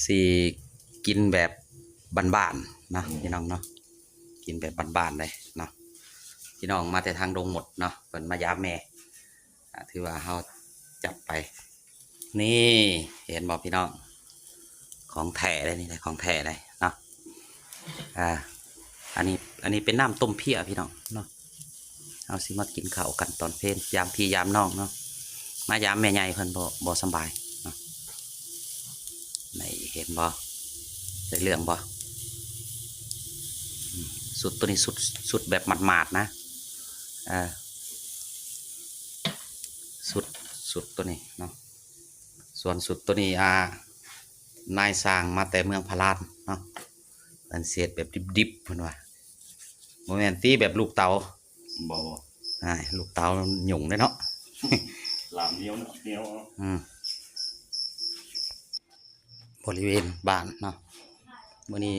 ຊິກິນແບບບ້ານໆເນາະ ອືມ ພີ່ນ້ອງເນາະ ກິນແບບບ້ານໆເລີຍເນາະ. ພີ່ນ້ອງມາແຕ່ທາງດົງໝົດເນາະ ເພິ່ນມາຢາມແມ່ ອ່າ ຖືວ່າເຮົາຈັດໄປ. ນີ້ ເຫັນບໍ່ພີ່ນ້ອງ ຂອງແທ້ເດ້ ນີ້ແຫຼະຂອງແທ້ເດ້ເນາະ. ອ່າ ອັນນີ້ ອັນນີ້ເປັນນ້ຳຕົ້ມເພຍພີ່ນ້ອງເນາະ. ເຮົາຊິມາກິນເຂົ້າກັນຕອນເພນ ຢາມພີ່ຢາມນ້ອງເນາະ ມາຢາມແມ່ໃຫຍ່ເພິ່ນບໍ່ ບໍ່ສຳບາຍເນາະ. ນີ້ ເຫັນບໍ່ ໄດ້ເລື່ອງບໍ່? ອືມ ຊຸດໂຕນີ້ຊຸດ ຊຸດແບບໝາດໆນະ ເອີ ຊຸດ ຊຸດໂຕນີ້ເນາະ. ສ່ວນຊຸດໂຕນີ້ ອ່າ ນາຍສ້າງມາແຕ່ເມືອງພະລານເນາະ ເພິ່ນຊິເຮັດແບບດິບໆ ເພິ່ນວ່າ ບໍ່ແມ່ນຕິ ແບບລູກເຕົາ ບໍ່ ບໍ່ ອ້າຍ ລູກເຕົາຫຍຸ້ງເດ້ເນາະ ລາມໜຽວເນາະ ໜຽວ ອືມ. ບໍລິເວນບ້ານເນາະ ມື້ນີ້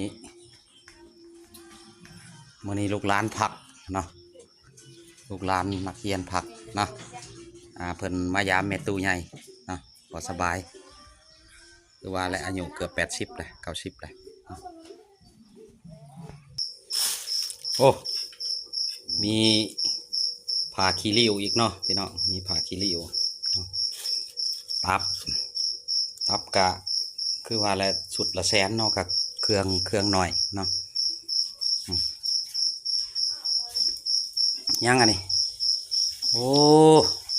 ມື້ນີ້ລູກຫຼານພັກເນາະ ລູກຫຼານນັກຮຽນພັກເນາະ. ອ່າ ເພິ່ນມາຢາມແມ່ຕູ້ໃຫຍ່ເນາະ ບໍ່ສະບາຍ ຄືວ່າແຫຼະ ອາຍຸເກືອບແປດສິບແລ້ວ ເກົ້າສິບແລ້ວ. ໂອ້ ມີຜ້າຂີ້ລິ້ວອີກເນາະພີ່ນ້ອງ ມີຜ້າຂີ້ລິ້ວເນາະ. ຕັບ ຕັບກະຄືວ່າແຫຼະ ຊຸດລະແສນເນາະ ກະເຄື່ອງ ເຄື່ອງໜ້ອຍເນາະ. ອືມ ຫຍັງອັນນີ້? ໂອ້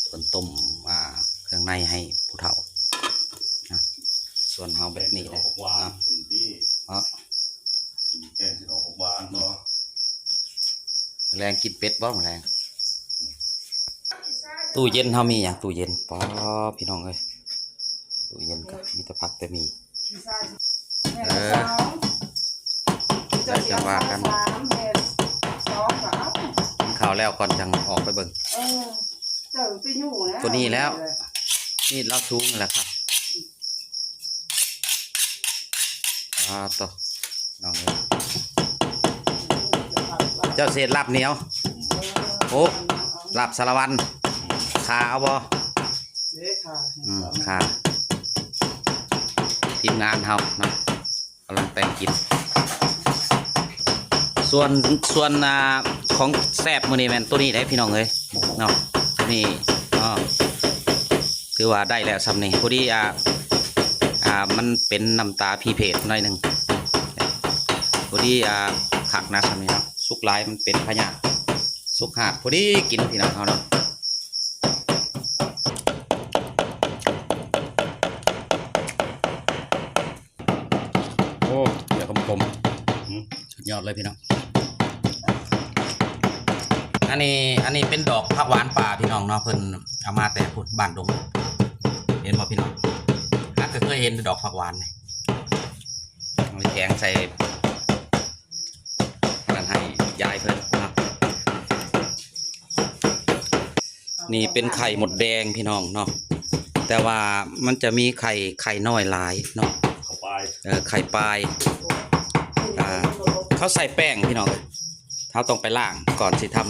ເພິ່ນຕົ້ມ ອ່າ ເຄື່ອງໃນໃຫ້ຜູ້ເຖົ້ານະ ສ່ວນເຮົາແບບນີ້ແຫຼະເນາະ. ແກງຊິອອກຫວານເນາະ ອືມ ແລງກິນເປັດບໍ່ ແລງ? ອືມ ຕູ້ເຢັນເຮົາມີຫຍັງ? ຕູ້ເຢັນ ປາ ພີ່ນ້ອງເອີຍ ຕູ້ເຢັນກໍມີແຕ່ຜັກແຕ່ໝີ່. ເອີ ແລ້ວຈັ່ງວ່າກັນ ກິນເຂົ້າແລ້ວກ່ອນຈັ່ງອອກໄປເບິ່ງ. ເອີ ເຈົ້າໄປຢູ່ແລ້ວ ຕົວນີ້ແລ້ວ ມີດລາວສູງແລ້ວຄັບ. ອ່າ ໂຕ ນ້ອງເອີຍ ເຈົ້າເສດລາບໜຽວ. ໂອ້ ລາບສາລະວັນ ຂ້າເອົາບໍ່? ເດ້ ຂ້າ ອືມ ຂ້າ ທີມງານເຮົາເນາະ ກຳລັງແຕ່ງກິນ. ສ່ວນ ສ່ວນ ອ່າ ຂອງແຊບມື້ນີ້ແມ່ນໂຕນີ້ເດ້ພີ່ນ້ອງເອີຍເນາະ ໂຕນີ້ເນາະ ຖືວ່າໄດ້ແລ້ວຊ່ຳນີ້ ພໍດີ ອ່າ ອ່າ ມັນເປັນນ້ຳຕາພີເພດໜ້ອຍໜຶ່ງ ພໍດີ ອ່າ ຄັກນະຊ່ຳນີ້ເນາະ. ສຸກຫຼາຍມັນເປັນພະຍາດ ສຸກຫາດ ພໍດີກິນພີ່ນ້ອງເຮົາເນາະ. ໂອ້ ເຂົ້າຂົມໆ ອືມ ສຸດຍອດເລີຍພີ່ນ້ອງ. ອັນນີ້ ອັນນີ້ເປັນດອກຜັກຫວານປ່າພີ່ນ້ອງເນາະ ເພິ່ນເອົາມາແຕ່ພຸ້ນບ້ານດົງ ເຫັນບໍ່ພີ່ນ້ອງ? ຫາກະເຄີຍເຫັນແຕ່ດອກຜັກຫວານນີ້ ເອົາໄປແກງໃສ່ ອັນນັ້ນໃຫ້ຍາຍເພິ່ນເນາະ. ນີ້ເປັນໄຂ່ມົດແດງພີ່ນ້ອງເນາະ ແຕ່ວ່າມັນຈະມີໄຂ່ ໄຂ່ນ້ອຍຫຼາຍເນາະ ເຂົ້າປາຍ ເອີ ໄຂ່ປາຍ. ອ່າ ເຂົາໃສ່ແປ້ງພີ່ນ້ອງ ເຮົາຕ້ອງໄປລ້າງ ກ່ອນຊິທຳ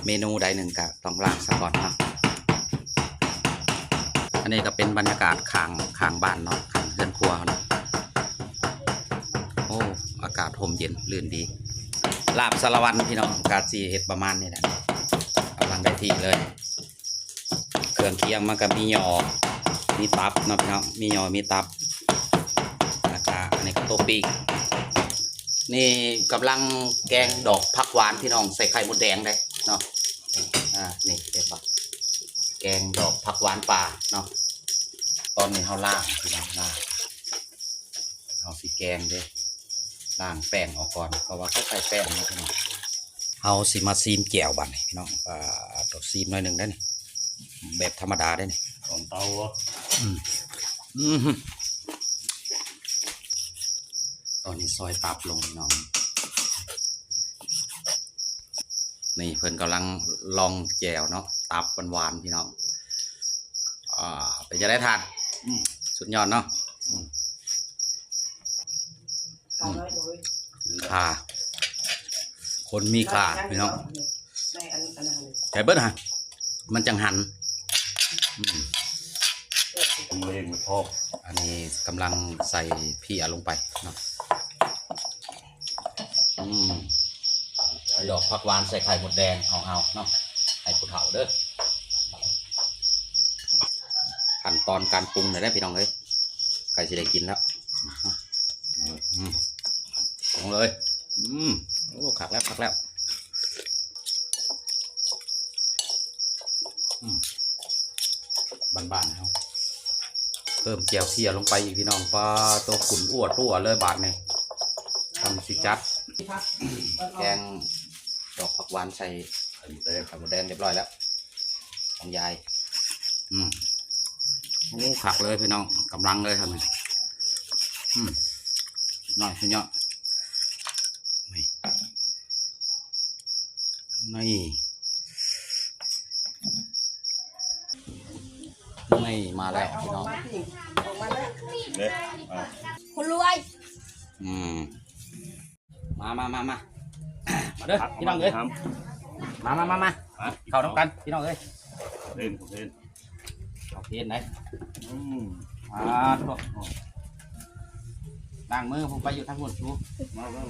ເມນູໃດໜຶ່ງກະຕ້ອງລ້າງສາກ່ອນເນາະ. ອັນນີ້ກະເປັນບັນຍາກາດຂ້າງ ຂ້າງບ້ານເນາະ ຂ້າງເຮືອນຄົວເຮົາເນາະ. ໂອ້ ອາກາດຮົ່ມເຢັນ ລື່ນດີ. ລາບສາລະວັນພີ່ນ້ອງ ກະຊິເຮັດປະມານນີ້ແຫຼະ ກຳລັງໄດ້ທີ່ເລີຍ. ເຄື່ອງຄຽງມັນກະມີຍໍ່ ມີຕັບເນາະພີ່ນ້ອງ ມີຍໍ່ ມີຕັບ ແລ້ວກະອັນນີ້ກະໂຕປີກ. ນີ້ກຳລັງແກງດອກຜັກຫວານພີ່ນ້ອງ ໃສ່ໄຂ່ມົດແດງເດ້ເນາະ. ອ່າ ນີ້ເຫັນບໍ່ ແກງດອກຜັກຫວານປ່າເນາະ. ຕອນນີ້ເຮົາລ້າງພີ່ນ້ອງ ລ້າງ ເຮົາຊິແກງເດ້ ລ້າງແປ້ງອອກກ່ອນ ເພາະວ່າເຂົາໃສ່ແປ້ງເນາະພີ່ນ້ອງ. ເຮົາຊິມາຊີມແຈ່ວບາດນີ້ພີ່ນ້ອງ. ອ່າ ໂຕ ຊີມໜ້ອຍໜຶ່ງໄດ໋ນີ້ ແບບທຳມະດາໄດ໋ນີ້ ຂອງເຕົາບໍ່? ອືມ ອືມ ຕອນນີ້ຊອຍຕັບລົງພີ່ນ້ອງ. ນີ້ເພິ່ນກຳລັງລອງແຈ່ວເນາະ ຕັບຫວານໆ ພີ່ນ້ອງ. ອ່າ ເປັນຈັ່ງໃດທ່ານ? ອືມ ສຸດຍອດເນາະ. ອືມ ອືມ ຂ້າ ຄົນມີຄ່າພີ່ນ້ອງ ໃສ່ເບິດຫັ້ນ ມັນຈັ່ງຫັນ. ອືມ ມະເຮັງມັນພອກ. ອັນນີ້ກຳລັງໃສ່ເພຍລົງໄປເນາະ. ອືມ ດອກຜັກຫວານໃສ່ໄຂ່ມົດແດງຂອງເຮົາເນາະ ໃຫ້ຜູ້ເຖົ້າເດີ້. ຂັ້ນຕອນການປຸງແລ້ວເດີ້ພີ່ນ້ອງເອີຍ ໃກ້ຊິໄດ້ກິນແລ້ວ. ອືມ ລົງເລີຍ. ອືມ ໂອ້ ຄັກແລ້ວ ຄັກແລ້ວ. ອືມ ບ້ານໆເຮົາ ເພີ່ມແຈ່ວເພຍລົງໄປອີກພີ່ນ້ອງ. ປາໂຕ ຂຸ້ນອົວຕົວເລີຍບາດນີ້. ທຳຊິຈັດແກງດອກຜັກຫວານໃສ່ໄຂ່ມົດແດງ ໄຂ່ມົດແດງຮຽບຮ້ອຍແລ້ວຂອງຍາຍ. ອືມ ໂອ້ ຄັກເລີຍພີ່ນ້ອງ ກຳລັງເລີຍຄັບນີ້. ອືມ ໜ້ອຍສຸດຍອດ ນີ້ ນີ້ ນີ້ ມາແລ້ວພີ່ນ້ອງ ເດ້ ອາ ຄົນລວຍ. ອືມ ມາ ມາ ມາ ມາ ມາເດີ້ພີ່ນ້ອງເອີຍ ມາ ມາ ມາ ມາ ເຂົ້ານຳກັນພີ່ນ້ອງເອີຍ. ເພນ ເພນ ເຂົ້າເພນໄດ໋. ອືມ ອາ ໂທ້ ລ້າງມື ຜູ້ໄປຢູ່ທາງພຸ້ນຊູ ມາ ມາ.